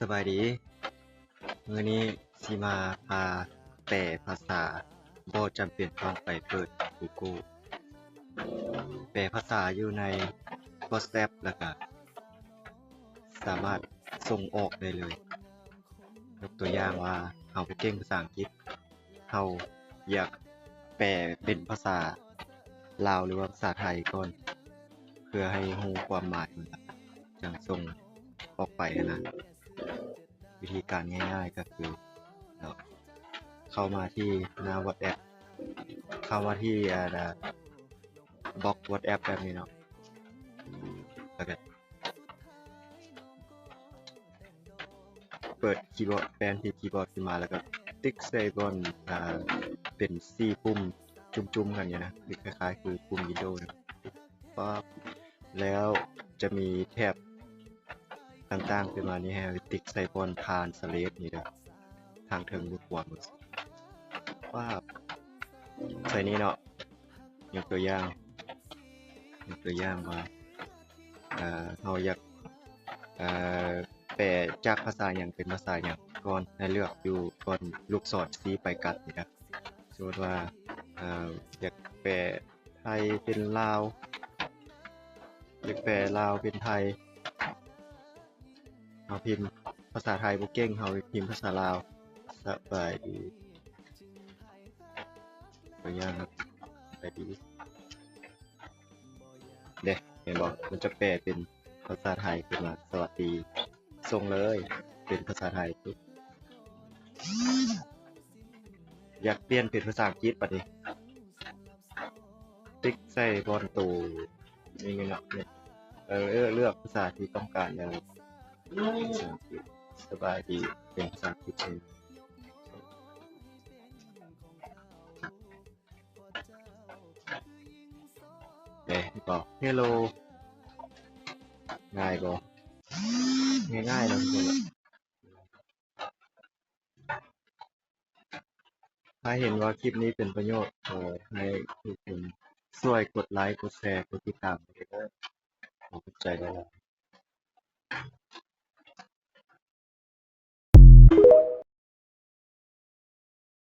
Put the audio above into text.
ສະບາຍດີ ມື້ນີ້ຊິມາພາແປພາສາ ບໍ່ຈຳເປັນຕ້ອງໄປເປີດ Google ແປພາສາຢູ່ໃນ WhatsApp ແລ້ວກະສາມາດສົ່ງອອກໄດ້ເລີຍ. ຍົກຕົວຢ່າງວ່າເຮົາບໍ່ເກັ່ງພາສາອັງກິດ ເຮົາຢາກແປເປັນພາສາລາວ ຫຼືວ່າພາສາໄທກ່ອນ ເພື່ອໃຫ້ຮູ້ຄວາມໝາຍ ຈັ່ງສົ່ງອອກໄປຫັ້ນນະ. ວິທີການງ່າຍໆກໍຄືເນາະ ເຂົ້າມາທີ່ໜ້າ WhatsApp ເຂົ້າມາທີ່ ອ່າ ບລັອກ WhatsApp ແບບນີ້ເນາະ ແລ້ວກໍ ເປີດຄີບອດ ແປນທີ່ຄີບອດຂຶ້ນມາ ແລ້ວກໍຕິກໃສ່ບ່ອນ ອ່າ ເປັນສີ່ປຸ່ມຈຸ່ມໆກັນນີ້ນະ ຄືຄ້າຍໆຄືປຸ່ມ Windows ນະ ປັບ ແລ້ວຈະມີແຖບຕ່າງໆຂຶ້ນມານີ້ ໃຫ້ເຮົາຕິກໃສ່ບ່ອນ Translate ນີ້ເດີ ທາງເທິງຢູ່ຂວາມື ປັບ ໃສ່ນີ້ເນາະ. ຍົກຕົວຢ່າງ ຍົກຕົວຢ່າງວ່າ ເອີ ເຮົາຢາກ ເອີ ແປຈາກພາສາຫຍັງເປັນພາສາຫຍັງກ່ອນ ໃຫ້ເລືອກຢູ່ບ່ອນລູກສອນຊີ້ໄປກັດນີ້ນະ. ສົມມຸດວ່າ ເອີ ຢາກແປໄທເປັນລາວ ຢາກແປລາວເປັນໄທ ເຮົາພິມພາສາໄທບໍ່ເກັ່ງ ເຮົາພິມພາສາລາວ ສະບາຍດີ ຕົວຢ່າງ ສະບາຍດີ ເດ້ ເຫັນບໍ່? ມັນຈະແປເປັນພາສາໄທຂຶ້ນມາ ສະຫວັດດີ ສົ່ງເລີຍ ເປັນພາສາໄທ. ຢາກປ່ຽນເປັນພາສາອັງກິດບັດນີ້ ຕິກໃສ່ບ່ອນໂຕນີ້ເນາະ ເລືອກ ເລືອກພາສາທີ່ຕ້ອງການເລີຍ ພາສາອັງກິດ ສະບາຍດີ ເປັນພາສາອັງກິດເລີຍ. ເດ້ ບອກ Hello ງ່າຍບໍ່? ງ່າຍໆເນາະທຸກຄົນ. ຖ້າເຫັນວ່າຄລິບນີ້ເປັນປະໂຫຍດ ຂໍໃຫ້ທຸກຄົນຊ່ວຍກົດໄລ ກົດແຊ ກົດຕິດຕາມໃຫ້ເດີ ຂໍຂອບໃຈຫຼາຍໆ.